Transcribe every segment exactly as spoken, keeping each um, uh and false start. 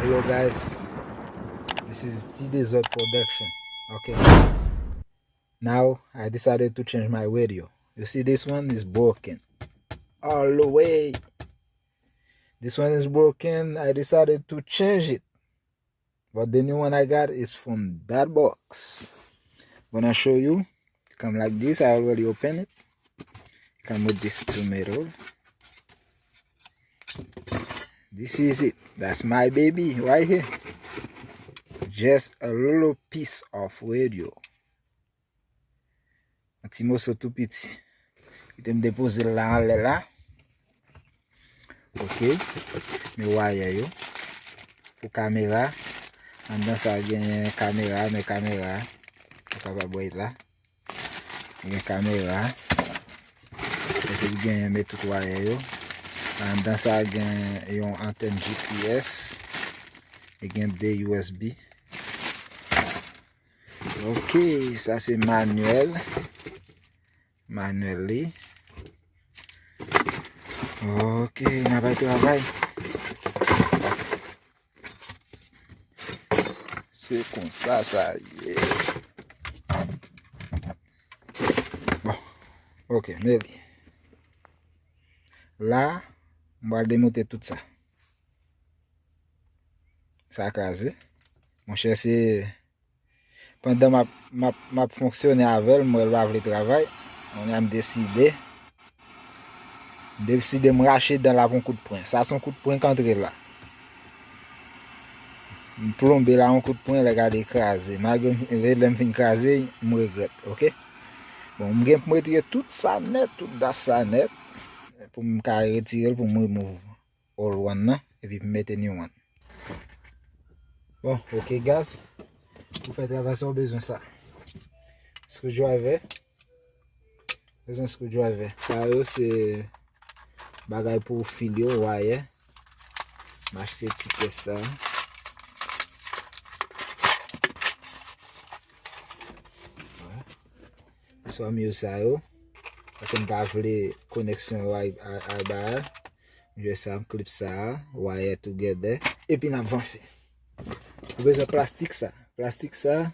Hello guys, this is T Dezord Production. Okay, now I decided to change my radio. You see, this one is broken all the way. This one is broken. I decided to change it. But the new one I got is from that box. Gonna show you. Come like this. I already opened it. Come with this two metal. This is it. That's my baby right here. Just a little piece of radio. Yon ti moso tou piti. Kite m depoze l la anlè la. Ok. Men wayè yo. Pou kamera. Anndan sa genyen kamera, men kamera. Ou kapab wè la. Gen kamera. Epi l genyen men tout wayè yo. Anndan sa gen yon antèn G P S. E gen de U S B. Ok, sa se manyèl. Manyèl li. Ok, n ap al travay. Se konsa sa ye. Bon, ok, men li. La, m pral demonte tout sa. Sa kraze. Monchè, se pandan m ap, m ap, m ap fonksyone avè l, m wè l pa vle travay. Kounye a m deside. M deside m rache dan l ap yon kout pwen. Sa se yon kout pwen k antre la. M plonbe l a yon kout pwen, lè gade kraze. Malgre m, lè, lè m fin kraze, m regrèt, ok? Bon, m gen pou m retire tout sa nèt, tout dach sa nèt, pou m ka retire l, pou m remove old one nan, epi m mete new one. Bon, ok, guys. Pou fè travay sa, ou bezwen sa. Screwdriver. Bezwen screwdriver. Sa yo se bagay pou fil yo, wayè. M achte ti kès sa. Wè. Swa m yo sa yo. Paske m pa vle koneksyon yo ay, ay, ay bay. M jwe sa, m klip sa, wire together. Epi n ap vanse. Ou bezwen plastik sa. Plastik sa.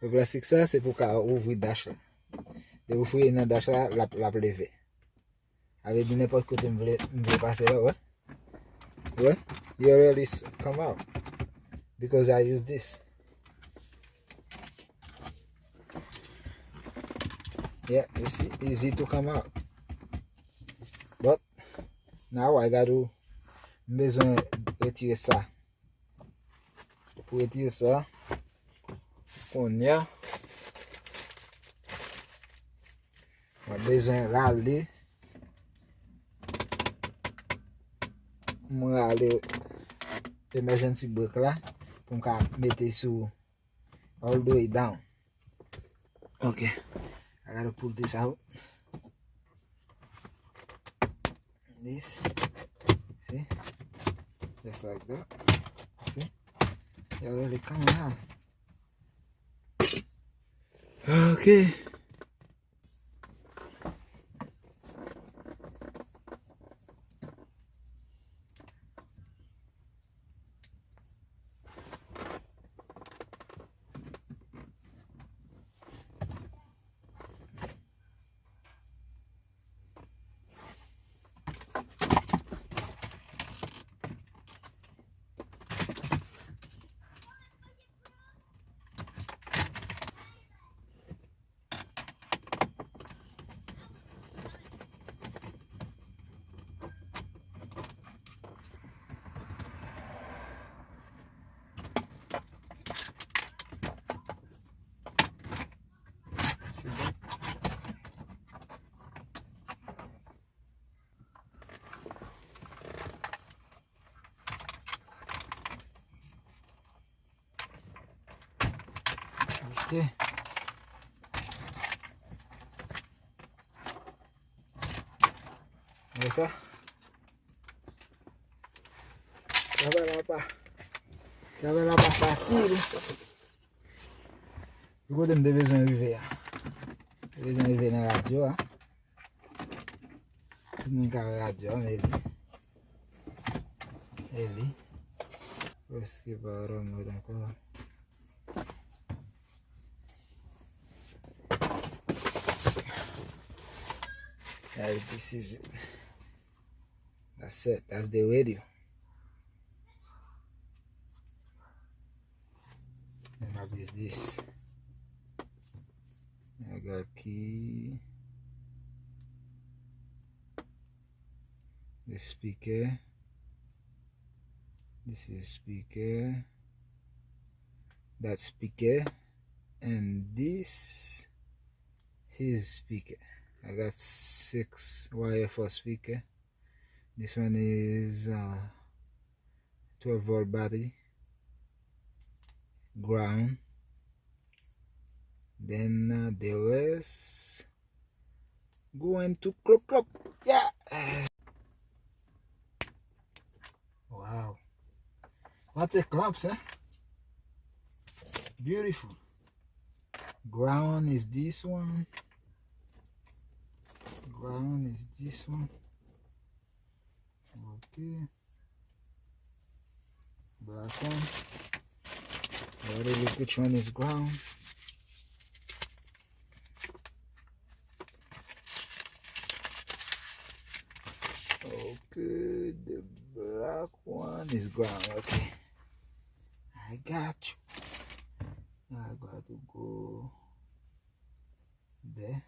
Plastik sa, se pou ka ouvri dach la. Depi ou fouye nan dach la, l ap, l ap leve. A vle di nenpòt kote m vle, m vle pase la, wè. Wè. You already s-, come out. Because I use this. Yeah, you see, easy to come out. But now I got to, m bezwen retire sa. Pou retire sa, kounye a, mwen bezwen rale, mwen rale emergency brake la pou m ka mete sou all the way down. Ok. I gotta pull this out. This. See? Just like that. See? Y'all really coming out. Ok. Ok. Wè sa? Travay la pa, travay la pa fasil. Ki kote m te bezwen rive a? Te bezwen rive nan radyo a. Tout moun ka wè radyo a, men li. E li. Prèske pa ranmòt ankò. Guys, this is it. That's it. That's the radio. And I use this. I got key. The speaker. This is speaker. That speaker. And this is speaker. I got six wire for speaker. This one is uh, twelve volt battery. Ground. Then uh, the rest going to clop clop. Yeah. Wow. What a clamps, eh? Beautiful. Ground is this one. Ground is this one. Okay. Black one. Gotta look which one is ground. Okay, the black one is ground. Okay. I got you. I got to go there.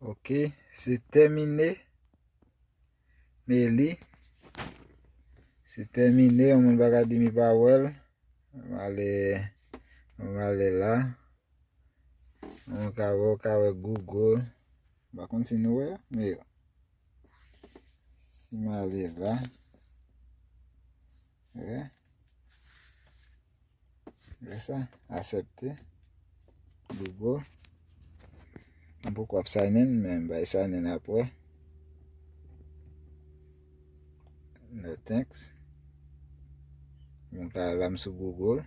Ok, se tèmine. Men li, se tèmine. Yon moun pa ka di m pa wè l. M ale, m ale la. Yon moun ka wè, w ka wè Google. M pa konn si nou wè, men yo. Si m ale la. Wè. Wè sa, aksepte. Google. M poko ap sign in, men m bay sign in apre. No thanks. Bon, ka la m sou Google.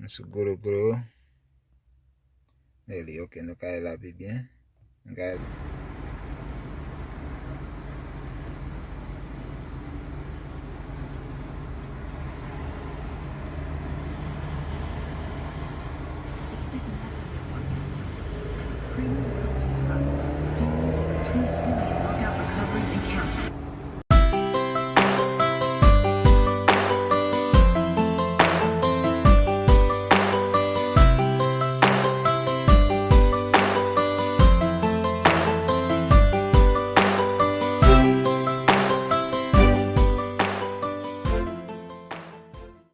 M sou Google. Men li, ok, nou ka la pi byen. Nou ka